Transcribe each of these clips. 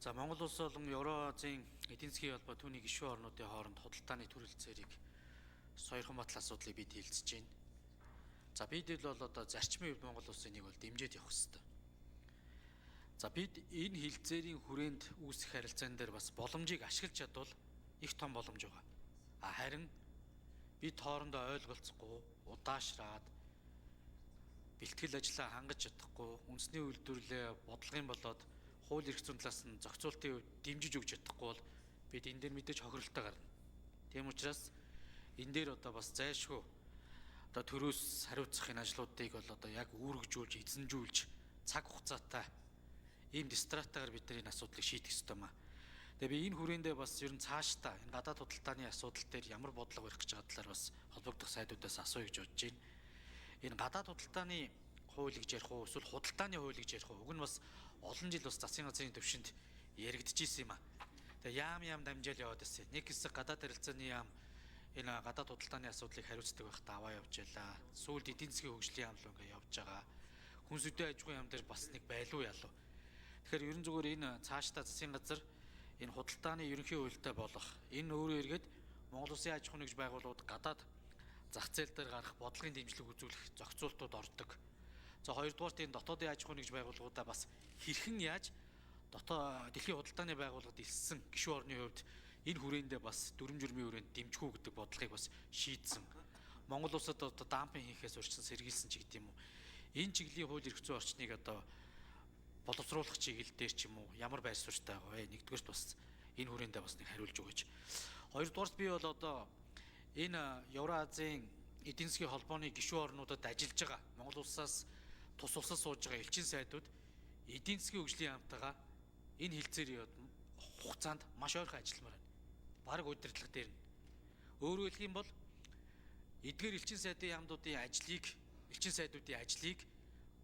За, Монгол улс болон Евроазийн эдийн засгийн холбоо, түүний гишүүн орнуудын хооронд худалдааны төрөл цэрийг сойрхон батал асуудлыг бид хэлцэж байна. За, бид л бол одоо зарчмын хувьд Монгол улсын нэг бол дэмжиж явах хэрэгтэй. За, бид энэ хилцээрийн хүрээнд үүсэх харилцаан дээр бас боломжийг ашиглаж чадвал их том боломж байгаа. А харин бид хоорондоо ойлголцохгүй, удаашраад, бэлтгэл ажлаа хангаж чадахгүй, үндэсний үйлдвэрлэлээ бодлогын болоод хууль эрх зүйн талаас нь зохицуултын хувьд дэмжиж өгч чадахгүй бол бид энэ дээр мэдээж хохиролтой гарна. Тийм учраас энэ дээр одоо бас зайлшгүй одоо төрөөс хариуцах энэ ажлуудыг бол одоо яг үүргэжүүлж, эзэнжүүлж, цаг хугацаатай ийм стратегиар бид нар энэ асуудлыг шийдэх ёстой юм аа. Тэгээ би энэ хүрээндээ бас ер нь цаашдаа энэ гадаад худалдааны асуудал дээр ямар бодлого барих гэж байгаа талаар бас холбогдох сайдуудаас асууя гэж бодож байна. Энэ гадаад худалдааны хууль гэж ярих уу, эсвэл худалдааны хууль гэж ярих уу? Уг нь бас олон жил бас засгийн газрын төвшөнд яригдчихсэн юм аа. Тэгээ яам яам дамжаал яваад байсан. Нэг хэсэг гадаад харилцааны яам энэ гадаад худалдааны асуудлыг хариуцдаг байхдаа аваа явж байлаа. Сүүлд эдийн засгийн хөгжлийн яам руу ингээ явж байгаа. Хүн сүдээ аж ахуйн яам дээр бас нэг байлуу ялуу. Тэгэхээр ерөн зүгээр энэ цаашдаа засгийн газар энэ худалдааны ерөнхий хуультай болох, энэ өөрөө эргээд Монгол Улсын аж ахуйн нэгж байгууллагууд гадаад зах зээл дээр гарах бодлогын дэмжлэг үзүүлэх зохицуултууд ордог. За, хоёрдугаарт энэ дотоодын аж ахуйн нэгж байгууллагуудаа бас хэрхэн яаж дотоо дэлхийн худалдааны байгууллагад элссэн гишүүн орны хувьд энэ хүрээндээ бас дүрм журмын хүрээнд дэмжих үү гэдэг бодлогыг бас шийдсэн. Монгол улсад одоо дампинг хийхээс урьдчилан сэргийлсэн ч гэдэг юм уу. Энэ чиглэлийн хууль эрх зүйн орчныг одоо боловсруулах чиглэл дээр ч юм уу ямар байр суурьтай байгаа вэ? Нэгдүгээрт бас энэ хүрээндээ бас нэг хариулж өгөөч. Хоёрдугаарт би бол одоо энэ Евроазийн эдийн засгийн холбооны гишүүн орнуудад ажиллаж байгаа, Монгол улсаас тус улсад сууж байгаа элчин сайдууд эдийн засгийн хөгжлийн яамтайгаа энэ хилцээрийн хугацаанд маш ойрхон ажилламаар байна. Бараг удирдлага дээр нь. Өөрөөр хэлэх юм бол эдгээр элчин сайдын яамдуудын ажлыг, элчин сайдуудын ажлыг,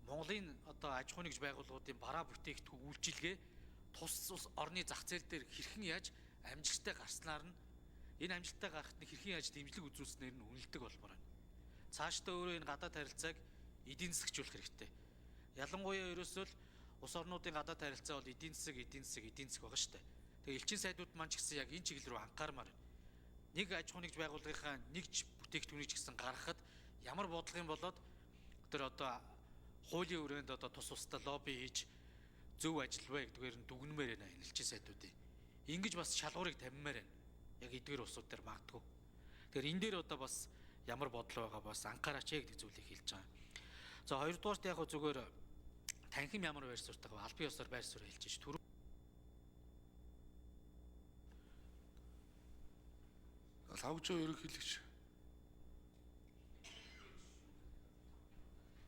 Монголын одоо аж ахуйн нэгж байгууллагуудын бараа бүтээгдэхүүн үйлчилгээ тус улс орны зах зээл дээр хэрхэн яаж амжилттай гарснаар нь, энэ амжилттай гарахад нь хэрхэн яаж дэмжлэг үзүүлснээр нь үнэлдэг болмоор байна. Цаашдаа өөрөө энэ гадаад харилцааг эдийн засагчуулах хэрэгтэй. Ялангуяа ерөөсөө л улс орнуудын гадаад харилцаа бол эдийн засаг, эдийн засаг, эдийн засаг байгаа шүү дээ. Тэгээ элчин сайдууд маань ч гэсэн яг энэ чиглэл рүү анхаармаар байна. Нэг аж ахуйн нэгж байгууллагынхаа нэг ч бүтээгдэхүүнийг ч гэсэн гаргахад ямар бодлогын болоод тэр одоо хуулийн өрөөнд одоо тус устай лобби хийж зөв ажил вэ гэдгээр нь дүгнмээр байна энэ элчин сайдуудын. Ингэж бас шалгуурыг тавимаар байна. Яг эдгээр улсууд дээр магадгүй. Тэгэхээр энэ дээр одоо бас ямар бодол байгаа, бас анхаараач гэдэг зүйлийг хэлж байгаа. За, хоёрдугаарт яг зүгээр танхим ямар байр суурьтай байгаа, албан ёсоор байр суурь хэлж ш. Түрүү Лавжоо ерөнхийлөгч.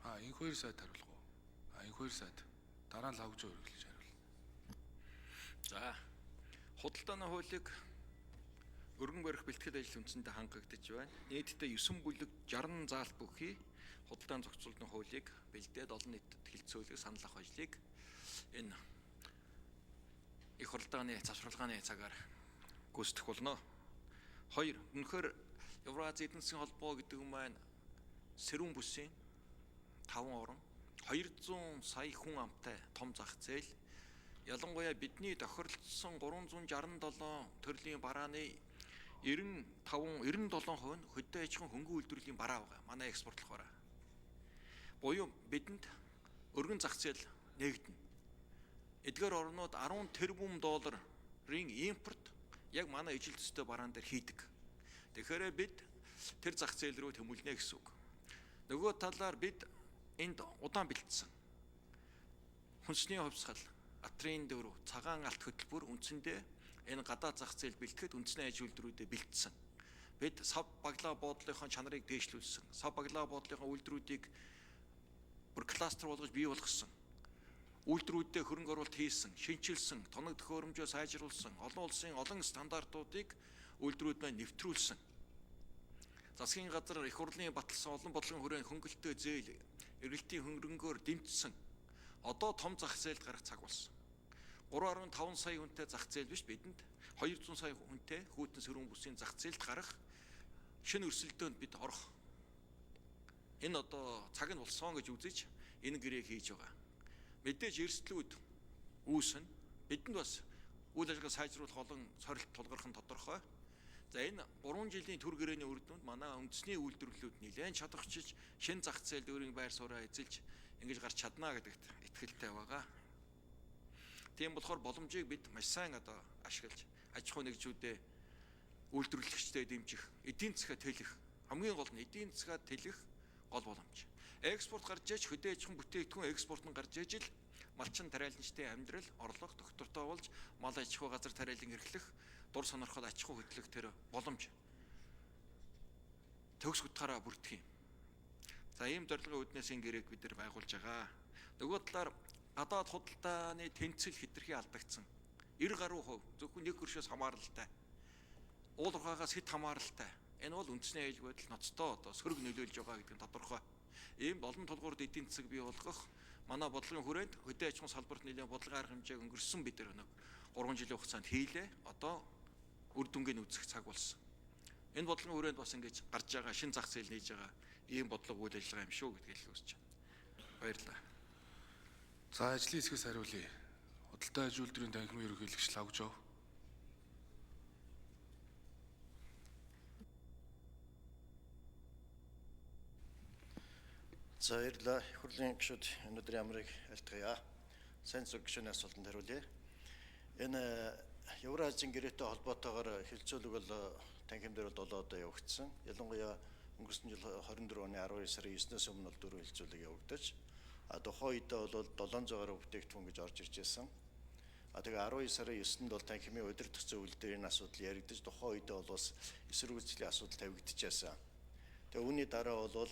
А инх хоёр сайд хариулах уу? А инх хоёр сайд. Дараа нь Лавжоо ерөнхийлөгч хариулна. За, худалдааны хуулийг өргөн барих бэлтгэл ажил үндсэндээ хангагдаж байна. Нийтдээ 9 бүлэг 60 заалт бүхий худалдаан зохицуулалтын хуулийг бэлдээд олон нийтэд хэлцүүлэх, санал авах ажлыг энэ их хурлын завсарлагын цагаар гүйцэтгэх болно. Хоёр, үнэхээр Еврази эдийн засгийн холбоо гэдэг маань сэрүүн бүсийн 5 орн 200 сая хүн амтай том зах зээл, ялангуяа бидний тохиролцсон 367 төрлийн барааны 95 97% нь хөдөө аж ахуйн хөнгөн үйлдвэрлэлийн бараа байгаа. Манай экспортлох бараа. Буюу бидэнд өргөн зах зээл нээгдэнэ. Эдгээр орнууд 10 тэрбум долларын импорт яг манай ижил төстэй бараан дээр хийдэг. Тэгэхээр бид тэр зах зээл рүү тэмүүлнэ гэсэн үг. Нөгөө талаар бид энд удаан бэлдсэн. Хүнсний хувьсгал, атрын дөрөв, цагаан алт хөтөлбөр үндсэндээ энэ гадаад зах зээл бэлтгэхэд үндэсний аж үйлдвэрүүдэд бэлдсэн. Бид сав баглаа буудлынхаа чанарыг дээшлүүлсэн. Сав баглаа буудлынхаа үйлдвэрүүдийг бүр кластер болгож бий болгосон. Үйлдвэрүүдэд хөрөнгө оруулалт хийсэн, шинчилсэн, тоног төхөөрөмжөө сайжруулсан, олон улсын олон стандартуудыг үйлдвэрүүд маань нэвтрүүлсэн. Засгийн газар, их хурлын баталсан олон бодлогын хүрээнд хөнгөлөлтөө зээл, эргэлтийн хөрөнгөөр дэмжсэн. Одоо том зах зээлд гарах цаг болсон. 3.5 сая хүнтэй зах зээл биш, бидэнд 200 сая хүнтэй хүйтэн сөрүүн бүсийн зах зээлд гарах шинэ өрсөлдөөнд бид орох. Энэ одоо цаг нь болсон гэж үзэж энэ гэрээг хийж байгаа. Мэдээж эрсдлүүд үүснэ. Бидэнд бас Үйл ажиллагаа сайжруулах олон сорилт тулгарх нь тодорхой. За энэ 3 жилийн төр гэрээний үр дүнд манай үндэсний үйлдвэрлэлүүд нэлээд чадварчилж, шинэ зах зээлд өөрийн байр сууриа эзэлж ингэж гарч чадна гэдэгт итгэлтэй байгаа. Тийм болохоор боломжийг бид маш сайн одоо ашиглаж, аж ахуй нэгжүүдээ үйлдвэрлэгчдэд дэмжих, эдийн засгаа тэлэх, хамгийн гол нь эдийн засгаа тэлэх гол боломж. Экспорт гарч ээж хөдөө аж ахуйн бүтээгдэхүүн экспорт нь гарч ээж л малчин тариаланчдын амьдрал, орлого тогтвортой болж, мал аж ахуй газар тариалан эрхлэх, дур сонирхол аж ахуй хөдлөх тэр боломж төгс утгаараа бүрдэх юм. За ийм зорилгын үүднээс энэ гэрээг бид нар байгуулж байгаа. Нөгөө талаар гадаад худалдааны тэнцэл хэтэрхий алдагдсан. 90 гаруй хувь зөвхөн нэг хөршөөс хамааралтай. Уулуурхаагаас хэд хамааралтай. Энэ бол үндэсний аюулгүй байдал ноцтой одоо сөрөг нөлөөлж байгаа гэдэг нь тодорхой. Ийм олон тулгуурд эдийн засаг бий болгох манай бодлогын хүрээнд хөдөө аж ахуйн салбарт нэлээд бодлогын арга хэмжээг өнгөрсөн бид нар нэг 3 жилийн хугацаанд хийлээ. Одоо үр дүнгийг үзэх цаг болсон. Энэ бодлогын хүрээнд бас ингэж гарч байгаа шинэ зах зээл нээж байгаа ийм бодлого үйл ажиллагаа юм шүү гэдгийг л хүсэж байна. Баярлалаа. За ажлын хэсгээс хариулъя. Худалдаа аж үйлдвэрийн танхимын ерөнхийлөгч Лавжов. За баярлалаа. Их хурлын гишүүд өнөөдрийн амрыг айлтгая. Сайн зүг гишүүний асуултанд хариулъя. Энэ Евразийн гэрээтэй холбоотойгоор хэлцүүлэг бол танхим дээр бол 7 удаа явагдсан. Ялангуяа өнгөрсөн жил 24 оны 12 сарын 9-өөс өмнө бол 4 хэлцүүлэг явагдаж, а тухайн үедээ бол 700 гаруй бүтээгдэхүүн гэж орж ирж байсан. А тэгээ 12 сарын 9-нд бол танхимын удирдах зөвлөл дээр энэ асуудал яригдаж, тухайн үедээ бол бас эсэргүүцлийн асуудал тавигдчихсан. Тэгээ үүний дараа бол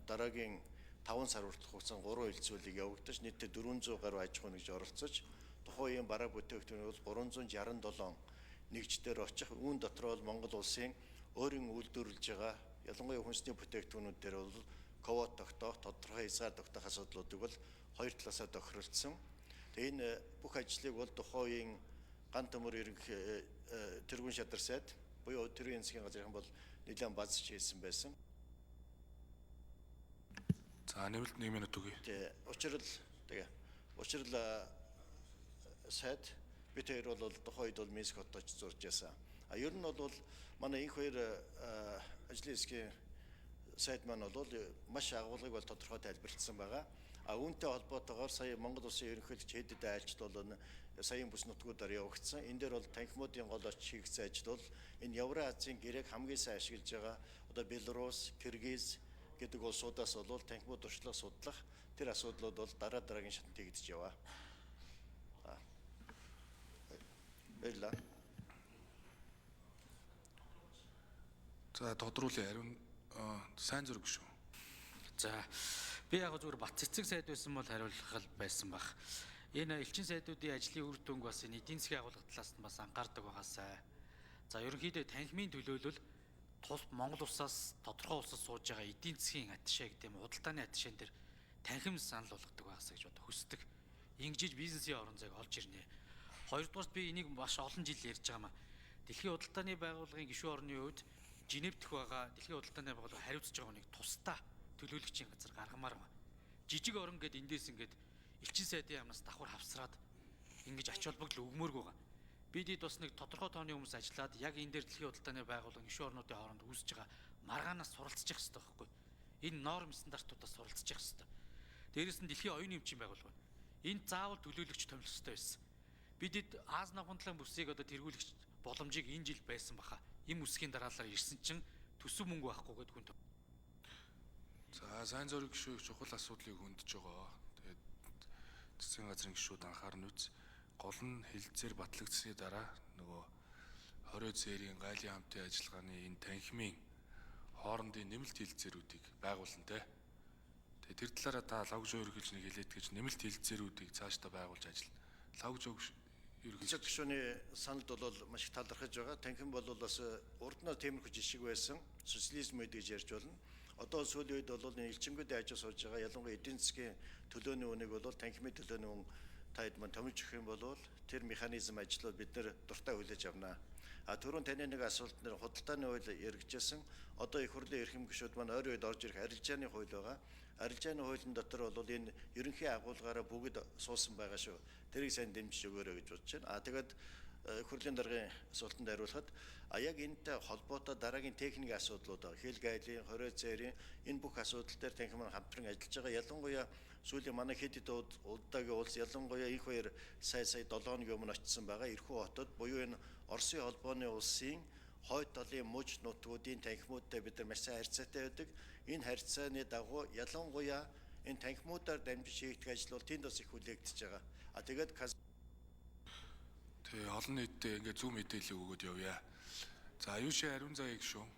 дараагийн 5 сар хүртэлх хугацаанд 3 хэлцүүлэг явагдаж, нийтдээ 400 гаруй аж ахуй нэгж оролцож, тухайн үеийн бараа бүтээгдэхүүн бол 367 нэгждэр очих. Үүн дотор бол Монгол улсын өөрийн үйлдвэрлэж байгаа ялангуяа хүнсний бүтээгдэхүүнүүд дээр бол квот тогтоох, тодорхой хязгаар тогтоох асуудлуудыг бол хоёр талаасаа тохиролцсон. Тэгээ энэ бүх ажлыг бол тухайн үеийн ган төмөр ерөнхий тэргүүн шадар сайд буюу тэргүүн засгийн газрын бол нэлээд базж хийсэн байсан. За нэмэлт 1 минут өгье. Тэ учрал тэгээ учрал сайд бид хоёр бол тухайн үед бол Минск хотод очиж зурж байсан. А ер нь бол манай инх хоёр ажлын хэсгийн сайд маань бол маш агуулгыг бол тодорхой тайлбарласан байгаа. А үүнтэй холбоотойгоор сая Монгол улсын ерөнхийлөгч хэд хэдэн айлчид бол саяын бүс нутгуудаар явагдсан. Энэ дээр бол танхимуудын гол очиж хийгдсэн ажил бол энэ Евроазийн гэрээг хамгийн сайн ашиглаж байгаа одоо Белорус, Киргиз гэдэг улсуудаас бол танхимууд туршлага судлах тэр асуудлууд бол дараа дараагийн шатанд хийгдэж яваа. Баярлалаа. За тодруулъя. Ариун сайн зүрх шүү. За би яг зүгээр бат цэцэг сайд байсан бол хариулах байсан бах. Энэ элчин сайдуудын ажлын үр дүнг бас энэ эдийн засгийн агуулга талаас нь бас анхаардаг байгаасай. За ерөнхийдөө танхимын төлөөлөл тус Монгол улсаас тодорхой улсад сууж байгаа эдийн засгийн атташе гэдэг юм худалдааны атташeen дээр танхим санал болгодог байгаасай гэж одоо хүсдэг. Ингэж бизнесийн орон зайг олж ирнэ. Хоёрдугаарт би энийг маш олон жил ярьж байгаа маа. Дэлхийн худалдааны байгууллагын гишүүн орны хувьд Женев дэх байгаа дэлхийн худалдааны байгууллага хариуцж байгаа хүнийг тусдаа төлөөлөгчийн газар гаргамаар байна. Жижиг орон гээд эндээс ингээд элчин сайдын яамнаас давхар хавсраад ингэж ач холбогдол өгмөөргүй байгаа. Бид бас нэг тодорхой тооны хүмүүс ажиллаад яг энэ дээр дэлхийн худалдааны байгууллага гишүүн орнуудын хооронд үүсэж байгаа маргаанаас суралцчих хэрэгтэй байхгүй. Энэ норм стандартуудаас суралцчих хэрэгтэй. Дээрээс нь дэлхийн оюуны эмчийн байгууллага байна. Энд заавал төлөөлөгч томилох хэрэгтэй байсан. Бидэд Аз номгондлын бүсийг одоо тэргүүлэх боломжийг энэ жил байсан баха. Им үсгийн дараалал ирсэн чинь төсөв мөнгө байхгүй гэдэг хүн. За сайн зураг гишүүн чухал асуудлыг хөндөж байгаа. Тэгээд засгийн газрын гишүүд анхаарна үз. Гол нь хэлцээр батлагдсаны дараа нөгөө 20 зээрийн гайлын хамтын ажиллагааны энэ танхимын хоорондын нэмэлт хэлцээрүүдийг байгуулна те. Тэгээд тэр талаараа та лавгж ерөнхийлөгч нэг хэлээд гэж нэмэлт хэлцээрүүдийг цаашдаа байгуулж ажиллана. Лавгж ерөнхийлөгч гишүүний саналд бол маш их талархаж байгаа. Танхим бол бас урд нь тиймэрхүү жишг байсан. Социализм үед гэж ярьж болно. Одоо сүүлийн үед бол энэ элчингүүдийн ажил сууж байгаа. Ялангуяа эдийн засгийн төлөөний үнийг бол танхимын төлөөний үн та хэд маань томилж өгөх юм бол тэр механизм ажлууд бид нэр дуртай хүлээж авна. А түрүүн таны нэг асуулт нэр худалдааны хууль яригдчихсэн. Одоо их хурлын эрхэм гишүүд маань ойрын үед орж ирэх арилжааны хууль байгаа. Арилжааны хуулийн дотор бол энэ ерөнхий агуулгаараа бүгд суусан байгаа шүү. Тэрийг сайн дэмжиж өгөөрэй гэж бодож байна. А тэгээд Их хурлын даргын асуултанд хариулахад яг энэтэй холбоотой дараагийн техник асуудлууд, хэл гайлын, хорио цээрийн энэ бүх асуудал дээр танхим маань хамтран ажиллаж байгаа. Ялангуяа сүүлийн манай хэд хэд удаагийн улс, ялангуяа их хоёр сая сая 7 хоногийн өмнө очсон байгаа. Эрхүү хотод буюу энэ Оросын холбооны улсын хойд талын муж нутгуудын танхимуудтай бид нар маш сайн харьцаатай байдаг. Энэ харьцааны дагуу ялангуяа энэ танхимуудаар дамжиж хийгдэх ажил бол тэнд бас их хүлээгдэж байгаа. А тэгээд Тэгээ олон нийтдээ ингээд зөв мэдээлэл өгөөд явъя. За, Аюуши Ариун заяа гишүүн.